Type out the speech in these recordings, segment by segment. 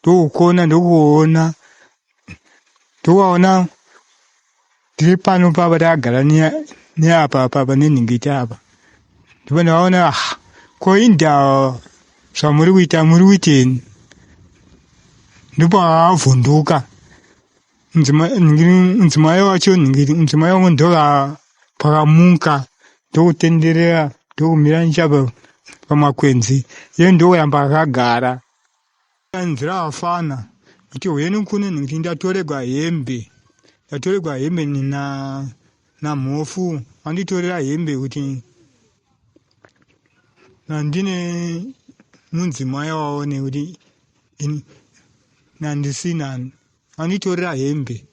Ndokukona ndokuona ndokuona tiri pano papa takagara neapa papa nenhingiti apa ndipo ndakaona ah, ko indawa zvamuri kuita muri kuiteni ndipo akavhunduka mudzimai wacho mudzimai wangu ndopakamuka ndokutenderera ndokumira nechapa pamakwenzi iye ndokuramba akagara nzira afana kuti huyeni kuno nekuti ndatoregwa hembe ndatoregwa hembe na namhofu vanditorera hembe kuti nandine mudzimai wavo nekuti nandisina Anditorera hembe.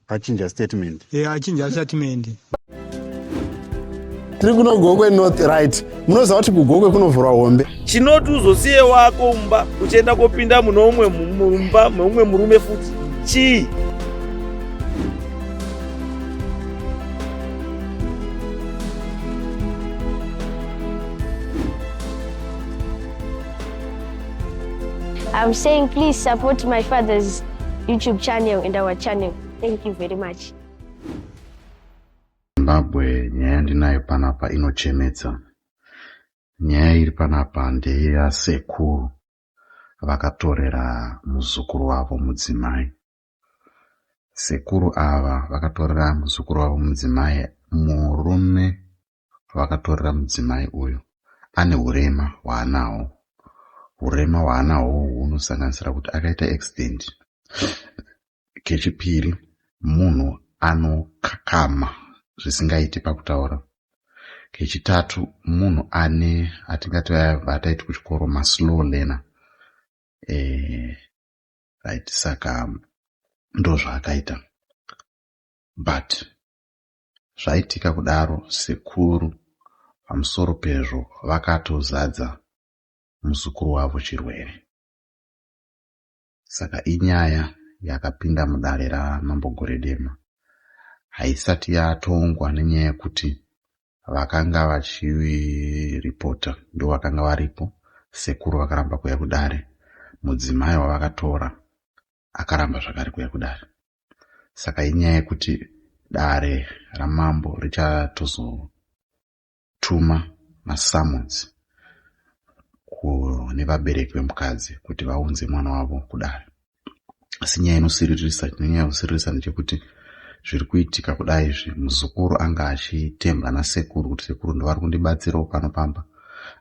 Achinja statement. Eh, achinja statement. Tiri kuno Gokwe North right. Munoziva kuti kuGokwe kunovhurwa hombe. Chinoti uzosiye wako mumba uchienda kopinda mune umwe mumba meumwe murume futi chii? I'm saying please support my father's YouTube channel and our channel. Thank you very much. Zimbabwe nyaya yandinayo panapa inochemedza. Nyaya iri panapa ndeyasekuru vakatorera muzukuru wavo mudzimai. Sekuru ava vakatorera muzukuru wavo mudzimai murume vakatorera mudzimai uyu ane hurema hwaanahwo. Hurema hwaanahwo uhwu hunosanganisira kuti akaita accident. Kechipiri munhu anokakama zvisingaiti pakutaura. Kechitatu munhu ane atingati vaya vataiti kuchikoro maslow learner. Eh, right saka ndozvaakaita but Zvaitika kudaro sekuru pamusoro pezvo vakatozadza muzukuru wavo chirwere. Saka inyaya yakapinda mudare raMambo Goredema. Haisati yatongwa nenyaya yekuti vakanga vachiripota ndovakanga varipo, sekuru vakaramba kuuya kudare, mudzimai wavakatora akaramba zvakare kuuya kudare. Saka inyaya yekuti dare ramambo richatozotuma masummons kune vabereki vemukadzi kuti vaunze mwana wavo kudare. Asi nyaya inosiririsa chinonyanya kusiririsa ndechekuti zviri kuitika kudai izvi muzukuru anga achitemba nasekuru kuti sekuru ndovari kundibatsirawo pano pamba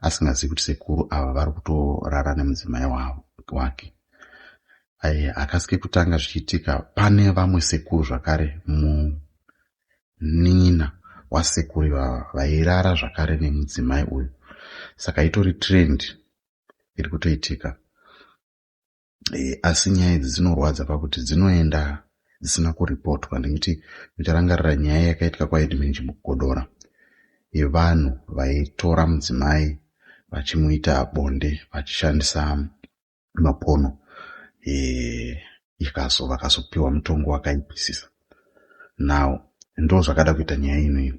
asingazivi kuti sekuru ava vari kutorara nemudzimai wavo wake. Hakasi kekutanga zvichiitika pane vamwe sekuru zvakare munin'ina wasekuru ivava vairara zvakare nemudzimai uyu saka itori trend iri kutoitika e, asi nyaya idzi dzinorwadza pakuti dzinoenda dzisina kuripotwa nekuti mucharangarira nyaya yakaitika kwaedmin chimugodora yevanhu vaitora mudzimai vachimuita bonde vachishandisa mapono eh, ikazo vakazopiwa mutongo wakaipisisa now ndo zvakada kuita nyaya ino iyo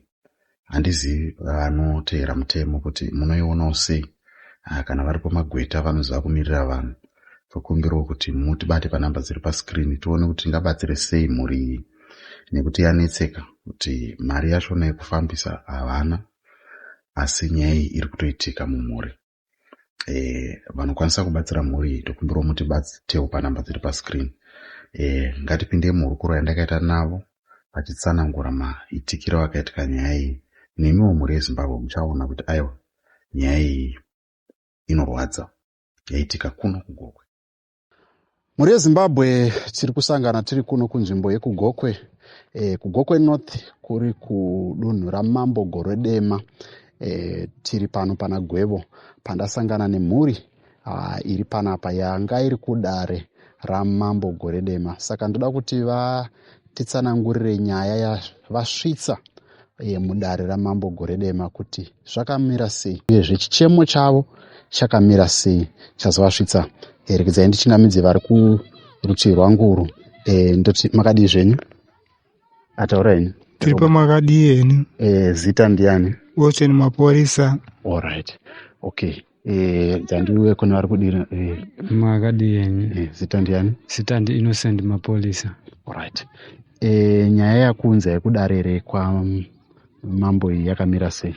handizivi vanoteera mutemo kuti munoionawo sei ah, kana varipo magweta vanoziva kumirira vanhu tokumbirawo kuti mutibate panhamba dziri pascreen tione kuti tingabatsire sei mhuri iyi nekuti yanetseka kuti mari yachona yekufambisa havana asi nyaya iyi iri kutoitika mumhuri eh, vanokwanisa kubatsira mhuri iyi tokumbirawo mutibatewo panhamba dziri pascreen eh, ngatipinde muhurukuro yandakaita navo vachitsanangura maitikiro akaitika nyaya iyi nemiwo mhuri yezimbabwe muchaona kuti aiwa nyaya iyi inorwadza yaitika kuno kugokwe Mhuri yeZimbabwe tiri kusangana tiri kuno kunzvimbo yekuGokwe. E, kuGokwe North kuri kudunhu raMambo Goredema. E, tiri pano pana Gwevo pandasangana nemhuri a, iri panapa yanga iri kudare raMambo Goredema. Saka ndoda kuti vatitsanangurire nyaya yavasvitsa e, mudare raMambo Goredema kuti zvakamira sei uyezve chichemo chavo chakamira sei chazovasvitsa e, regedzai ndichingamidze vari kurutivi rwangu urwu e, ndoti makadii zvenyu ataura henyu tiri pamakadii henyu e, zita ndiani Watson Maporisa alright okay. Dzandiuye kune vari kudira. Makadii henyu? Zita ndiani? Zita ndi Innocent Mapolisa. Alright. Nyaya yakuunza yekudare rekwamambo iyi yakamira sei?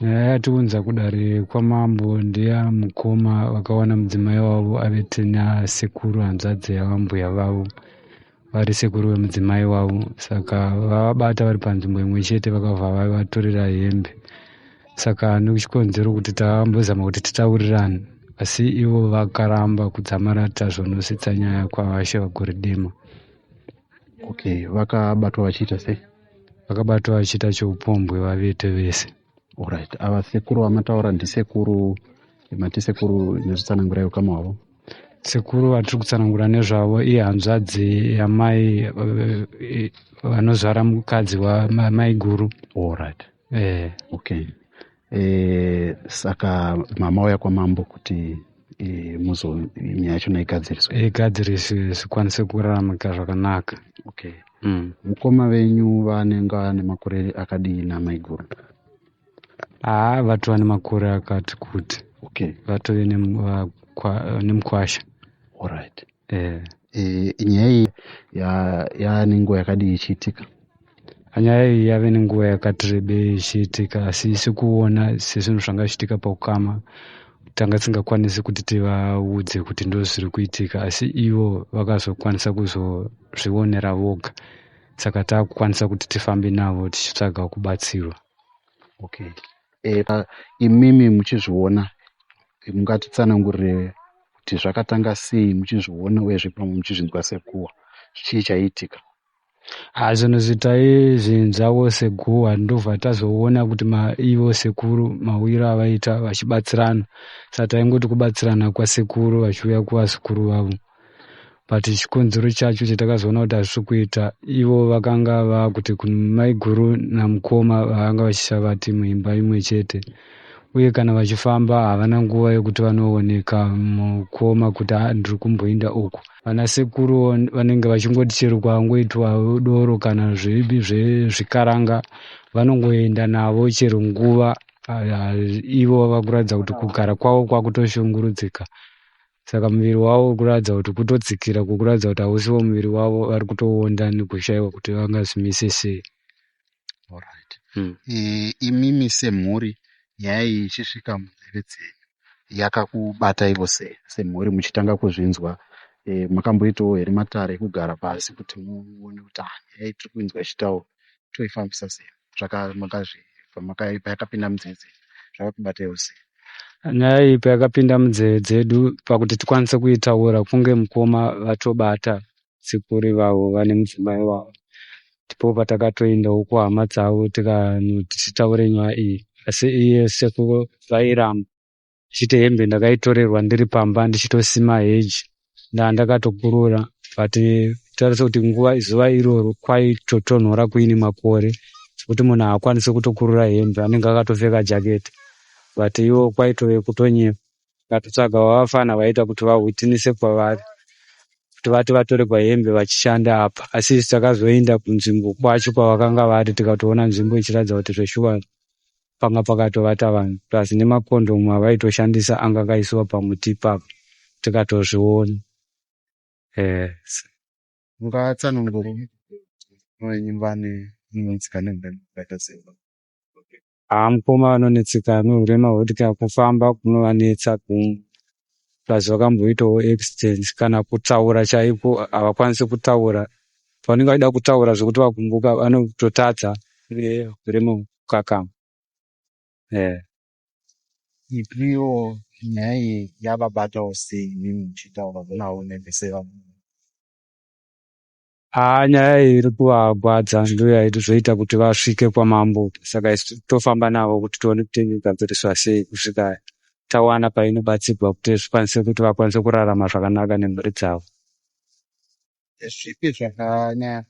Nyaya yatiunza kudare kwamambo ndeya mukoma vakawana mudzimai wavo avete nasekuru hanzvadzi yavambuya vavo, vari sekuru vemudzimai wavo. Saka vavabata vari panzvimbo imwe chete, vakabva vavatorera hembe. Saka nechikonzero kuti tambozama kuti titaurirane, asi ivo vakaramba kudzamara tazonosvitsa nyaya kwaVashe VaGoredema. Okay, vakabatwa vachiita sei? Vakabatwa vachiita cheupombwe vavete vese. Alright, ava sekuru vamataura ndisekuru mati sekuru, nyatotsanangurai ukama hwavo. Sekuru vatiri kutsanangura nezvavo ihanzvadzi yamai vanozvara mukadzi wamai guru. Alright. Okay. Saka mama uya kwamambo kuti muzo nyaya yachona igadziriswe. Igadziriswe, zvikwanise kuraramika zvakanaka. Okay. Mukoma venyu vanenge vane makore akadii namaiguru? Haa, vatova nemakore akati kuti. Vatove nemukwasha. Alright. Nyaya iyi yaane nguva yakadii ichiitika? Nyaya iyi yave nenguva yakati rebei ichiitika, asi sekuona sezvinhu zvanga zvichiitika paukama, tanga tisingakwanisi kuti tivaudze kuti ndo zviri kuitika, asi ivo vakazokwanisa kuzozvionera voga. Saka taakukwanisa kuti tifambe navo tichitsvaga kubatsirwa. Okay. Imimi muchizviona, mungatitsanangurire kuti zvakatanga sei muchizviona, uyezve pamwe muchizvinzwa seguhwa, chii chaiitika? Ha, zvinhu izvi taizvinzwawo seguhwa, ndobva tazoona kuti ivo sekuru mawiro avaita vachibatsirana. Saka taingoti kubatsirana kwasekuru vachiuya kuvazukuru vavo, but chikonzero chacho chatakazoona kuti hazvisi kuita, ivo vakanga vakuti maiguru namukoma vanga vachisavati muimba imwe chete, uye kana vachifamba havana nguva yekuti vanooneka mukoma kuti ndiri kumboinda uku. Vana sekuru vanenge vachingoti chero kwangoitwa doro kana zvibi zvezvikaranga, vanongoenda navo chero nguva. Ivo vakuratidza kuti kugara kwavo kwakutoshungurudzika. Saka muviri wavo kuratidza kuti kutodzikira, kukuratidza kuti hausiwo muviri wavo, vari kutoonda nekushayiwa kuti vangazvimise sei. Alright. Imimi semhuri, nyaya iyi ichisvika munzeve dzenyu yakakubataiwo sei semhuri muchitanga kuzvinzwa? Makamboitawo here matare ekugara pasi kuti muone kuti nyaya iyi tiri kuinzwa ichitaurwa, toifambisa sei? Payakapinda munzeve dzenyu zvakakubataiwo sei? Nyaya iyi payakapinda munzeve dzedu, pakuti tikwanise kuitaura kunge mukoma vatobata sekuru vavo vane mudzimai wavo, ndipo patakatoendawo kuhama dzavo tikanoti titaure nyaya iyi. Asi iye sekuru vairamba achiti hembe ndakaitorerwa ndiri pamba ndichitosima heji, ndakatokurura. But tarisa kuti nguva zuva iroro kwaitotonhora kuine makore zvekuti munhu haakwanisi kutokurura hembe, anenge akatopfeka jaketi, but ivo kwaitove kutonyepa. Tikatotsvaga vavafana vaita kuti vahwitinise kwavari kuti vati vatorerwa hembe vachishanda apa. Asi isu takazoenda kunzvimbo kwacho kwavakanga vari, tikatoona nzvimbo ichiratidza kuti zveshuwa panga pakatovata vanhu, plus nemakondomu avaitoshandisa anga akaisiwa pamuti ipapo, tikatozviona. Ungatsanangura wenyu vane unonetseka neurema hwakaita sei? Haa, mukoma vanonetseka neurema hwekuti kana kufamba kunovanetsa, plus vakamboitawo accident. Kana kutaura chaiko havakwanisi kutaura. Pavanenge vachida kutaura zvekuti vagumbuka, vanototadza urema hwekukakama. Ipiwo nyaya iyi yavabatawo sei imimi muchitaura navo nemi? Haa, nyaya iyi iri kuvagwadza, ndo yaitozoita kuti vasvike kwamambo. Saka isu tofamba navo kuti tione kuti inogadziriswa sei kusvika tawana painobatsirwa, kuti zvikwanise kuti vakwanise kurarama zvakanaka nemhuri dzavo. Zvipi zvakanyanya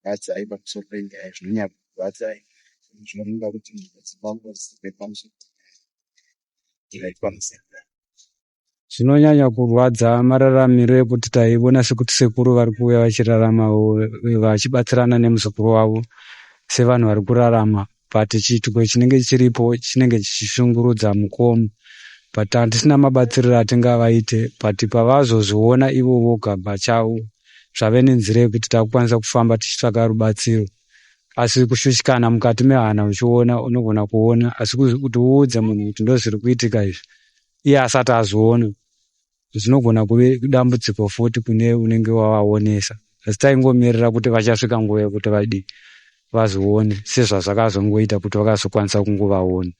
kurwadzai pamusoro penyaya, zvinonyanya kurwadzai zvinoda kuti muzive pamusoro penyaya? Zvinonyanya kurwadza mararamiro ekuti taiona sekuti sekuru vari kuuya vachiraramawo vachibatsirana nemuzukuru wavo sevanhu vari kurarama, but chiitiko chinenge chiripo chinenge chichishungurudza mukoma. But handisina mabatsiriro atingavaite, but pavazozviona ivo voga pachavo zvave nenzira yekuti takukwanisa kufamba tichitsvaga rubatsiro. Asi kushushikana mukati mehana uchiona unogona kuona, asi kuti uudze munhu kuti ndozviri kuitika izvi iye asati azviona, zvinogona kuve dambudziko futi kune unenge wavaonesa. Asi taingomirira kuti vachasvika nguva yekuti vadii vazvione, sezvazvakazongoita kuti vakazokwanisa kungovaona.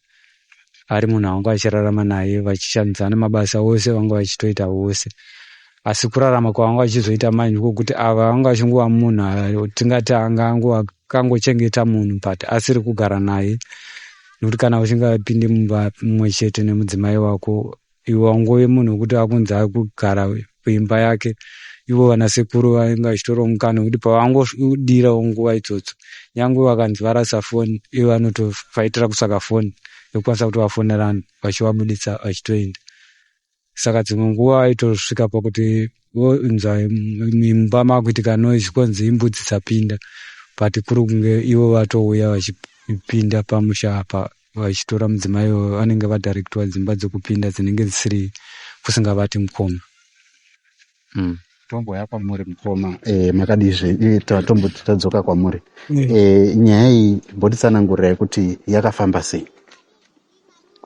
Ari munhu wanga achirarama naye, vachishandidzana mabasa ose vanga vachitoita vose. Asi kurarama kwavanga vachizoita manje kwokuti ava vanga vachingova munhu tingati anga angokangochengeta munhu but asiri kugara naye, nekuti kana usingapindi mumba mumwe chete nemudzimai wako, iwe wangove munhu wekuti akunzi ari kugara kuimba yake. Ivo vanasekuru vanenge vachitorawo mukana wekuti pavangodirawo nguva idzodzo, nyange vakanzi varasa foni, ivo vanotofaitira kutsvaka foni yekukwanisa kuti vafonerane vachivabuditsa vachitoenda. Saka dzimwe nguva vaitosvika pakuti vonzwa mumba makuitika noise, konzi imbudzi dzapinda, but kuri kunge ivo vatouya vachipinda pamusha apa vachitora mudzimai vanenge vadirectwa dzimba dzekupinda dzinenge dzisiri kusingavati mukoma. Tombouya kwamuri mukoma, makadizve? Tomboti tadzoka kwamuri. Nyaya iyi mbotitsanangurirai kuti yakafamba sei.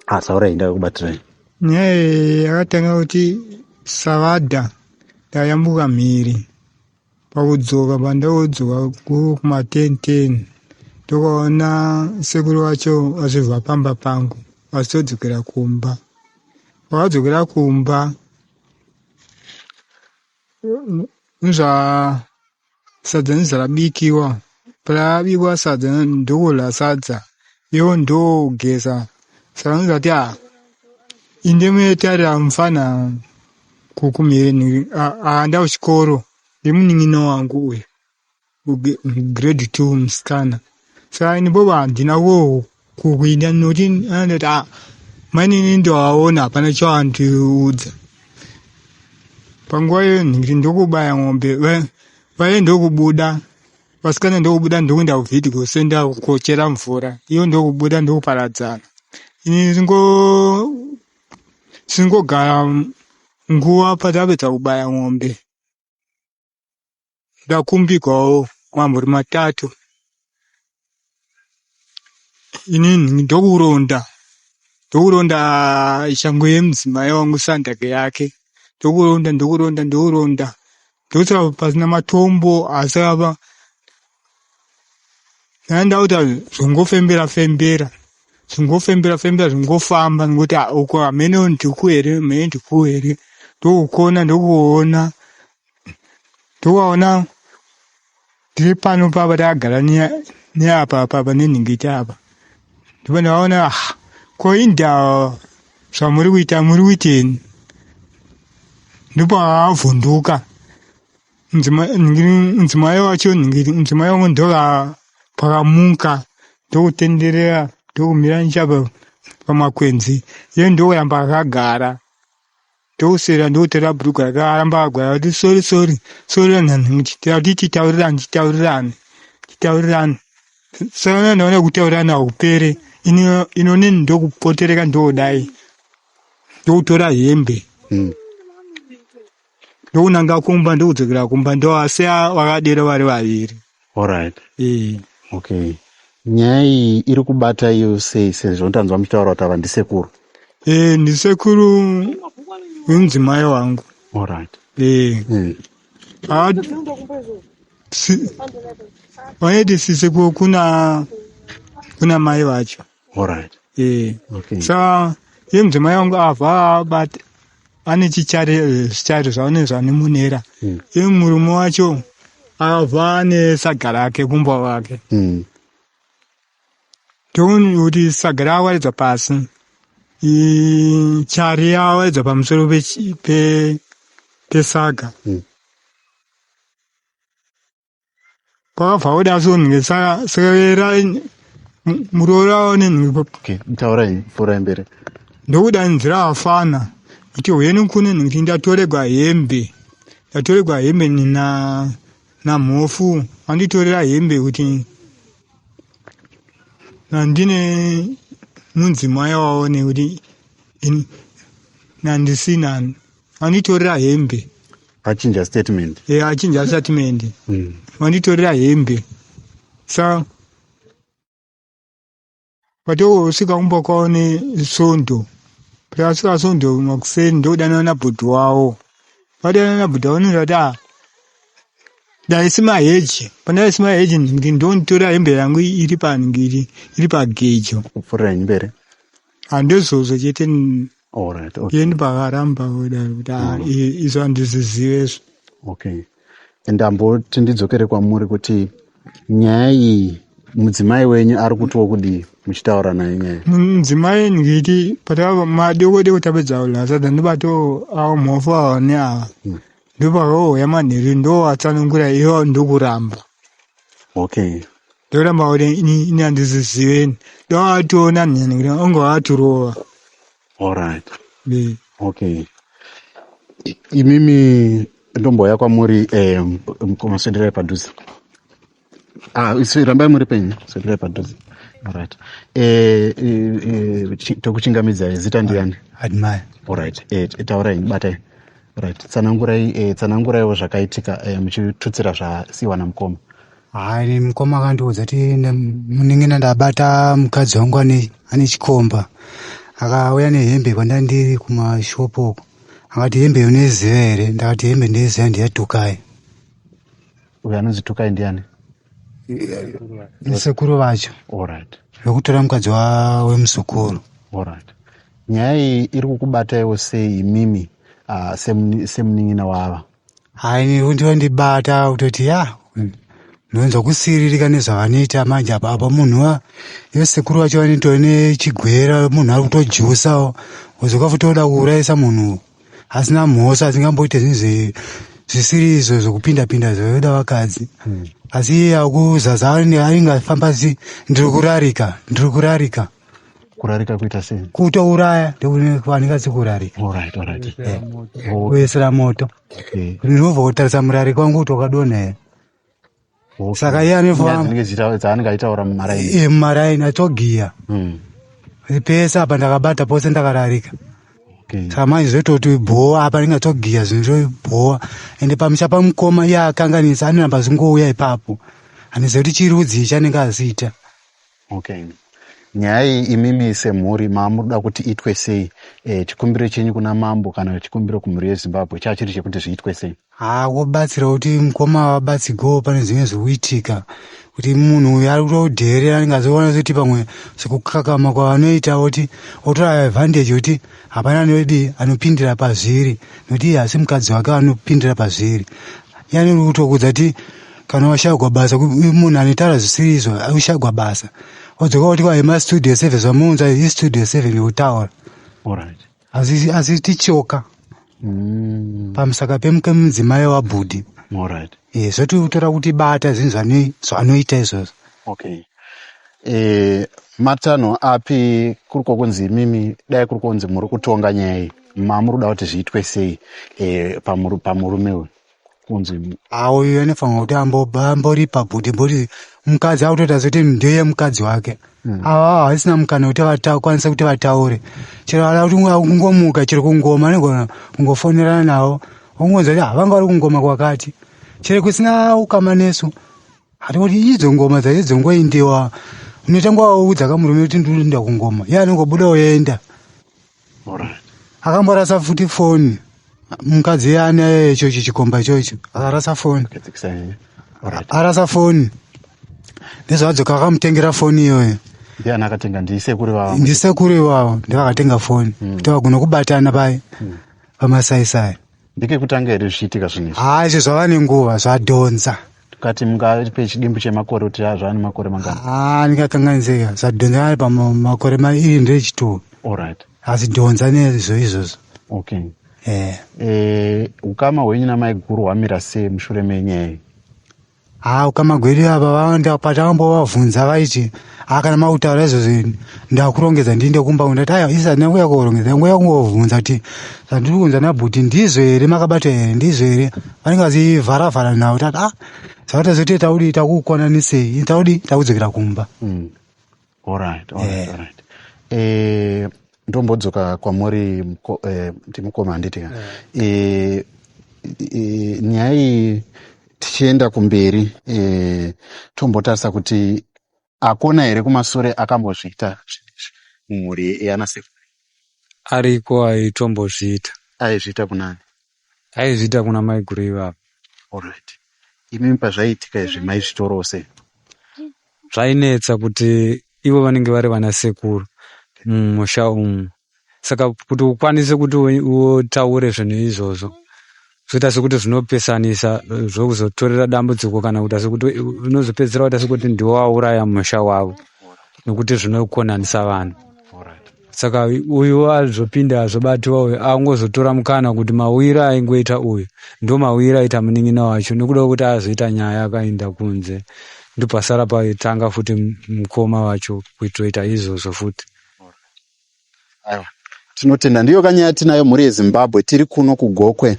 Taurai, ndakakubatirai. Nyaya iyi yakatanga kuti savadha ndayambuka mhiri, pakudzoka pandakudzoka kuma 10 10 ndokaona sekuru vacho vachibva pamba pangu vachitodzokera kumba. Vakadzokera kumba nezva sadza nezvarabikiwa, parabikwa sadza ndokudya sadza, ivo ndogeza. Saka ndozati inde munotarira mufana kukumhiri aenda kuchikoro ndemunin'ina wangu uyu grade 2 musikana. Saka ini bobo handina kukuinda nokuti anondoti mainini ndovaona hapana chavandiudza. Panguva iyo ndokubaya mombe, vaye ndokubuda, vasikana ndokubuda ndokuenda kuvhidhiyo senda kochera mvura, iyo ndokubuda ndokuparadzana. Ini singogara nguva patapedza kubaya mombe, ndakumbigwawo mamburi matatu. Ini ndokuronda shangu yemudzimai wangu sandaki yake, ndokuronda ndokusvika pasina matombo, asi apa ndakuita zvongofembera fembera zvingofamba nokuti uko hameno ndiku here mhene ndiku here, ndokukona ndokuona ndokuona ndiri pano papa takagara neapa papa nenhingiti apa, ndipo ndaona ko indawa zvamuri kuita muri kuiteni? Ndipo akavhunduka mudzimai wacho, mudzimai wangu ndopakamuka ndokutenderera ndokumira nechapa pamakwenzi, iye ndokuramba akagara ndokuswera ndokutora bhurugwa rake aramba akagara kuti sori tati titaurirane. Saka ndaona kutaurirana hakupere, inonini ndokupotereka ndodai ndokutora hembe ndokunanga kumba ndokudzokera kumba, ndovasiya vakadero vari vaviri. Alright. Okay. Nyaya iyi iri kubata iyo sei sezvo ndanzwa muchitaura kuti ava ndisekuru? Ndisekuru wemudzimai wangu. Alright. Vaiti sisekuru kuna mai vacho. Alright. Okay. Saka iye mudzimai wangu abva abata ane chichari zvaane zvanemunera. Iye murume wacho akabva ane saga rake kumba kwake. Ndokuti saga rawaridzwa pasi, chari yawaridzwa pamusoro pesaga. Kwakabva kuda sonhe saka muroora nenhumbi. Okay, taurai pfuurai mberi. Ndokuda nzira afana kuti huyeni kune nhingi ndatoregwa hembe namhofu vanditorera hembe kuti nandine mudzimai wavo nekuti Nandisina vanditorera hembe. Vachinja statement. E achinja statement. Vanditorera hembe. Sa patosvika kumba kwavo neSvondo. Patakasvika Svondo makuseni ndokudanana nabhudhi wavo. Vadanana nabhudhi wavo ndikati ah ndaisima heji. Pandaisima heji ndikati ndonitora hembe yangu iri paningiri iri pagejo. Kupfuurira henyu mberi. Handizvozvo chete. Alright, okay. Yeni pakaramba kudaro kuti ah, izvo handizvizive izvo. Okay. Ndamboti ndidzokere kwamuri kuti nyaya iyi mudzimai wenyu ari kutiwo kudii muchitaura naye nyaya? Mudzimai ndikiti patava madeko deko tapedza kudya sadza ndobato avo mhofu ava neava ndopakauya manheru ndovatsanangura ivo ndokuramba. Okay. Ndoramba kuti ini handizvizive ini. Ndovatoona nhani kuti onge vatorova. Alright. Okay. Imimi ndombouya kwamuri mukoma swederai padhuze. Ah, isu rambai muri penyu, swederai padhuze. Alright. Tokuchingamidzai, zita ndiani? Admire. Alright. Taurai, batai. Alright. Tsanangurai, tsananguraiwo zvakaitika muchitutsira zvasiiwa namukoma. Hayi, mukoma akandiudza kuti munin'ina ndabata mukadzi wangu ane chikomba. Akauya nehembe kwandandiri kumashopu uko. Akati hembe unoiziva here? Ndakati hembe ndoiziva ndeyaTukai. Uyo anonzi Tukai ndiani? Sekuru vacho. Alright. Vekutora mukadzi wemuzukuru. Alright. Nyaya iyi iri kukubataiwo sei imimi semunin'ina wava? Hayi, ndondibata kutoti ya ndonzwa kusiririka nezvavanoita manje apa apa munhu yesekuru vacho vanotove nechigwera, munhu ari kutojusawo wozoka futi oda kuurayisa munhu asina mhosva asingamboite zvinhu zvisiri izvo zvekupinda pinda zvoda vakadzi. Asi iye akuzaza anenge afamba asi ndiri kurarika, ndiri kurarika. Kurarika kuita sei? Kutouraya ndekuvanenge asi kurarika. Alright, alright. Kuisira moto. Okay. Ndinobva kutarisa murariko wangu kuti wakadonha here. Okay. Saka iye anofamba Nyaya dzinenge dzaanenge achitaura mumaraini. Mumaraini atogiya. Pese apa ndakabata pose ndakararika. Okay. Saka manje zvototi bhowa apa ndinge atogiya zvinhu zvobhowa. Ende pamusha pamukoma iye akanganisa anoramba achingouya ipapo. Handizivi kuti chirudzi chanenge aziita. Okay. Nyaya iyi imimi semhuri maamuda kuti itwe sei? Chikumbiro chenyu kuna mambo kana chikumbiro kumhuri yeZimbabwe chachiri chekuti zviitwe sei? Haa, kubatsira kuti mukoma vabatsirwewo pane zvimwe zvikuitika kuti munhu uyu ari kutodherera anenge achiona kuti pamwe sekukakama kwavanoita oti otora advantage kuti hapana anodii anopindira pazviri nekuti iye asi mukadzi wake anopindira pazviri. Iye anenge kutokudza kuti kana washagwa basa munhu anotaura zvisiri izvo ushagwa basa odzoka kuti kwa emastudio 7 zvamuunza istudio 7 yekutaura. Alright. Asi tichoka pamusaka pemudzimai wabhudhi. Alright. Zvotitora kuti bata zvinhu zvanoita izvozvo. Okay. Matanho api kuri kwokunzi imimi dai kuri kunzi muri kutonga nyaya iyi mamuri kuda kuti zviitwe sei pamurume uyu? Kunzi uyu anofanira kuti amboripa bhudhi mbori mukadzi akutoita sekuti ndeye mukadzi wake. Ava havasina mukana kuti vakwanise kuti vataure. Chero ada kuti kungomuka chero kungoma anogona kungofonerana navo ongonzwa kuti vanga vari kungoma kwakati. Chero kusina ukama nesu hati kuti idzo ngoma dzacho dzongoindiwa unotanga waudza kamurume kuti ndinoenda kungoma iye anongobuda oenda. Alright. Akamborasa futi foni mukadzi ane ichocho chikomba ichocho akarasa foni. Alright. Arasa foni ndezvadzoka akamutengera foni iyoyo. Ndiani akatenga? Ndisekuru vavo. Ndisekuru ivavo ndovakatenga foni kuti vagone kubatana pai pamasaisai. Ndekekutanga here zvichiitika zvinhu izvi? Haa, izvi zvava nenguva zvadhonza. Tukati mungape chidimbu chemakore kuti zvava nemakore mangani? Haa, ndingakanganisika zvadhonza ari pamakore mairi ndechitwo. Alright. Asi dhonza nezvo izvozvo. Okay. Ukama hwenyu namaiguru hwamira sei mushure menyaya iyi? Haa, ukama hwedu apa vawanda patambovabvunza vaiti haa kana makutaura izvozvo ndakurongedza ndiende kumba. Ndati aiwa isi handina kuuya korongedza, ndangouya kungovhunza kuti zvandiri kunzwa nabhuti ndizvo here, makabata here, ndizvo here. Vanenge vachivharavhara navo tati ah zvakaita sekuti taudi Ndombodzoka kwamuri ndimukoma handiti ka? Nyaya iyi tichienda kumberi, tombotarisa kuti hakuna here kumasure akambozviita zvinhu izvi mumhuri yanasekuru? Ariko aitombozviita. Aizviita kunani? Aizviita kuna maiguru ivavo. Alright. Imimi pazvaiitika izvi maizvitorawo sei? Zvainetsa kuti ivo vanenge vari vana sekuru mumusha umu, saka kuti ukwanise kuti utaure zvinhu izvozvo zvoita sekuti zvinopesanisa, zvokuzotorera dambudziko, kana kuita sekuti unozopedzisira waita sekuti ndiwo wauraya musha wavo, nekuti zvinokonanisa vanhu. Saka uyu azopinda azobatiwa uyu angozotora mukana kuti mawiro aingoita uyu ndo mawiro aita munin'ina wacho, nekuda kwekuti azoita nyaya akaenda kunze, ndopasara paitanga futi mukoma wacho kuitoita izvozvo futi. Aiwa, tinotenda. Ndiyo kanyaya tinayo mhuri yeZimbabwe. Tiri kuno kuGokwe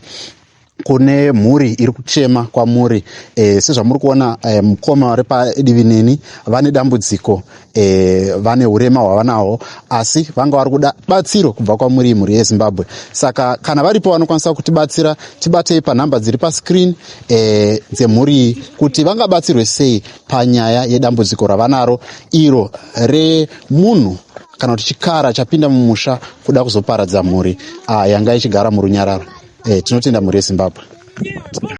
kune mhuri iri kuchema kwamuri. Sezvamuri kuona, mukoma vari padivi neni vane dambudziko, vane urema hwavanahwo, asi vanga vari kuda batsiro kubva kwamuri mhuri yeZimbabwe. Saka kana varipo vanokwanisa kutibatsira, tibatei panhamba dziri pascreen dzemhuri iyi kuti vangabatsirwe sei panyaya yedambudziko ravanaro iro remunhu kana kuti chikara chapinda mumusha kuda kuzoparadza mhuri yanga ichigara murunyararo. Tinotenda mhuri yeZimbabwe.